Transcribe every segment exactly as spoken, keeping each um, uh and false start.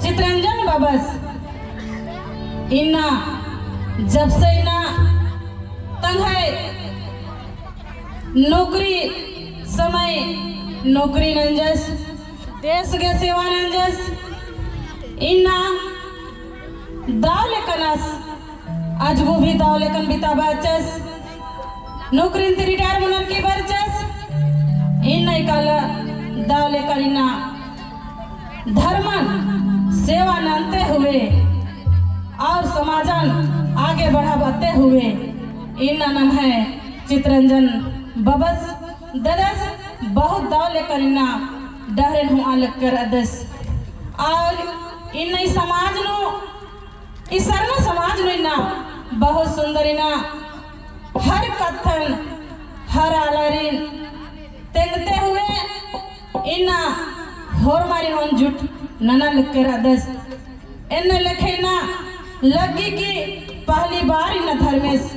चितरंजन बबस इन्ना जब से इन्ना तंग्है नौकरी समय नौकरी नंजस, देश गे सेवा नंजस, इन्ना दव लेकनस अजगो भी दव लेकन बिता बरचस, नौकरी ती retire मनर की बरचस, इन्ना इकाला दव लेकन इन्ना धर्मन सेवा नन्ते हुए और समाजन आगे बढ़ाबते हुए इन्ना नम्है चितरंजन बबस ददस बहुत दव लेकन इन्ना डहरेन होआ लक्कर अदस। और इन्ना ई समाज नू ई सरना समाज नू इन्ना बहुत सुंदर इन्ना हर कत्थन हर आलारिन तेंगते हुए इन्ना होरमारिन ओन जुट नना लक्कर अदस। एन्ने लेखे इन्ना लग्गी कि पहली बार इन्ना धर्मेस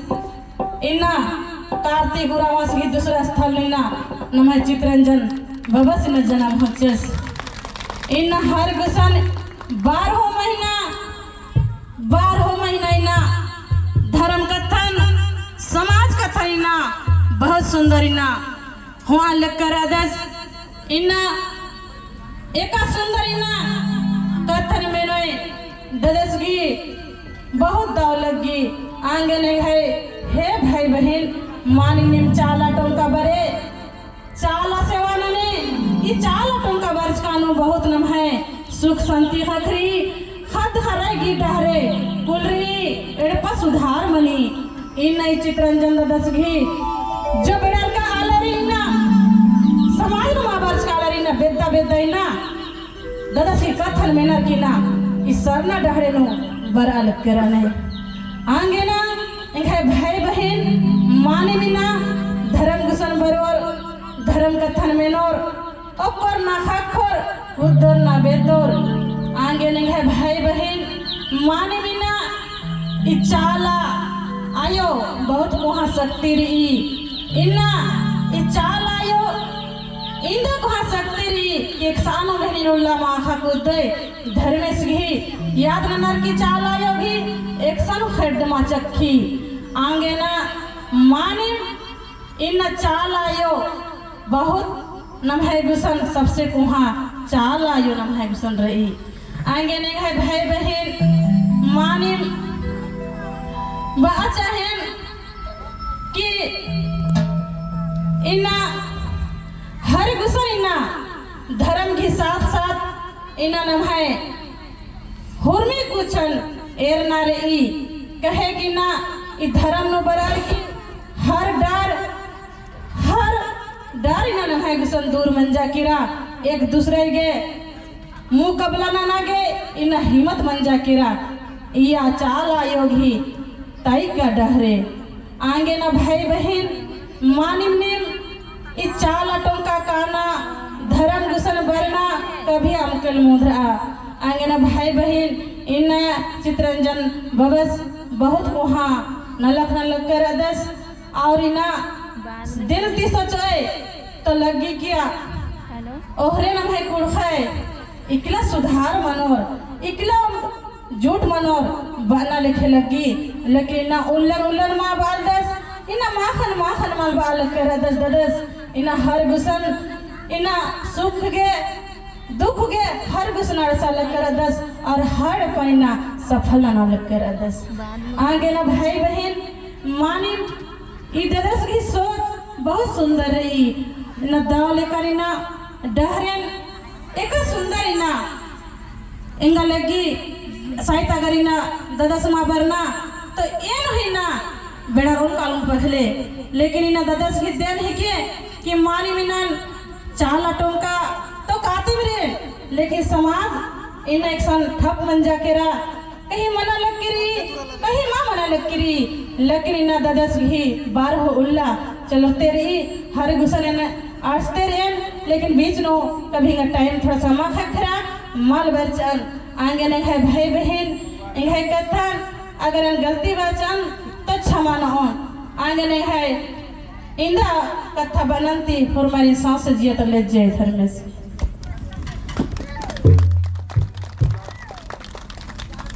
इन्ना कार्तिक उरांवस गही दूसरा स्थल नू इन्ना नम्है चितरंजन बबस इन्ना जनम होचस। इन्ना हर गुसन बारहो महीना बारहो महीना इन्ना धर्म कत्थन, समाज कत्थन इन्ना बहुत सुंदर इन्ना होआ लक्कर अदस। इन्ना एका सुंदर इन्ना कत्थन मेनोय ददस गही बहुत दव लग्गी। आंगे नेंग्है हे भाई बहिन, मानिम नीम चाला टोंका बरे चाला सेवा नने, ई चाला टोंका बरचका नू बहुत नम्है सुख शांति ख़क्खरी, ख़द्द ख़र्रई गही डहरे कुल रई, एड़पा सुधार मनी। इन्ना ई चितरंजन ददस गही जो बेड़रका आलर इन्ना समाज नू मा बरचका आलर इन्ना बेद्दा बेद्दा इन्ना ददस गही कत्थन मेनर की इन्ना ई सरना डहरे नू बरआ लक्कर अनय। आंगे ना एंग्है भाई बहिन मानिम इन्ना धर्म गुसन बरओर, धर्म कत्थन मेनोर, ओक्कोर ना ख़क्खोर, कुद्दोर ना बेद्दोर। आंगे ना एंग्है भाई बहिन मानिम इन्ना ई चाला आयो बहुत कोहाँ शक्ति रई। इन्ना ई चाला आयो इन्दा कोहाँ शक्ति रई कि एकसानो बहिनिन उल्ला माख़ा कुद्दोय धर्मेस गही याद ननर की चाला आयो गही एकसानो ख़ेड्ड मा चक्खी। आंगे ना मानिम इन्ना चाला आयो बहुत नम्है गुसन सबसे कोहाँ चाला आयो नम्है गुसन रई। आंगे ना एंग्है भाई बहिन मानिम बआ चाहेन कि इन्ना हर गुसन इन्ना धर्म गही साथ साथ इन्ना नम्है हुरमी कुछन एरना रई। कहे कि इन्ना ई धर्म नू बरर की हर डर हर डर इन्ना नम्है गुसन दूर मंजा केरा, एक दूसरे गे मुकबला नना गे इन्ना हिम्मत मंजा केरा। इया चाला आयो गही तइका डहरे। आंगे ना भाई बहिन मानिम नीम ई चाला टोंका काना धर्म गुसन बरना कभी अमकल मुंदरआ। आंगे ना भाई बहिन इन्ना चितरंजन बबस बहुत कोहाँ नलख नलख कर अदस। और इन्ना दिल ती सोचोय तो लग्गी किया ओहरे नम्है कुँड़ुख़य इकला सुधार मनोर, इकला जुट मनोर बअना लेखे लग्गी। लेकिन इन्ना उल्लन उल्लन मा बआलदस, इन्ना माखन माखन मल बआ लक्कर अदस ददस। इन्ना हर गुसन इन्ना सुख गे दुख गे हर गुसन अंड़सा लक्कर अदस और हर पनिना सफल नना लक्कर अदस। आगे ना भाई बहिन मानिम ई ददस गही सोच बहुत सुंदर रई। इन्ना दव लेकर इन्ना डहरेन एका सुंदर इन्ना एंगा लग्गी साइत अगर इन्ना ददस मा बरना तो एन हूँ इन्ना बेड़ा रोन कालुम पखले। लेकिन इन्ना ददस गही देन हिके कि मानिम इन्ना चाला टोंका तो कातिम रे, लेकिन समाज इन्ना एकसन ठप मंजा केरा, कहीं मना लक्की रई, कहीं मा मना लक्की रई, लेकिन इन्ना ददस गही बारहो उल्ला चलते रई, हर गुसन एन अंड़सते रएन, लेकिन बीच नू कभी एंगा time थोड़ा सा मा ख़क्खरा, मल बरचन। आंगे ना एंग्है भाई बहिन, एंग्है कत्थन अगर एन गलती बरचन तो क्षमा ननोन। आंगे ना एंग्है इन्दा कत्था बअनन ती होरमारिन साँस जिया तो ले जाए धर्मेस।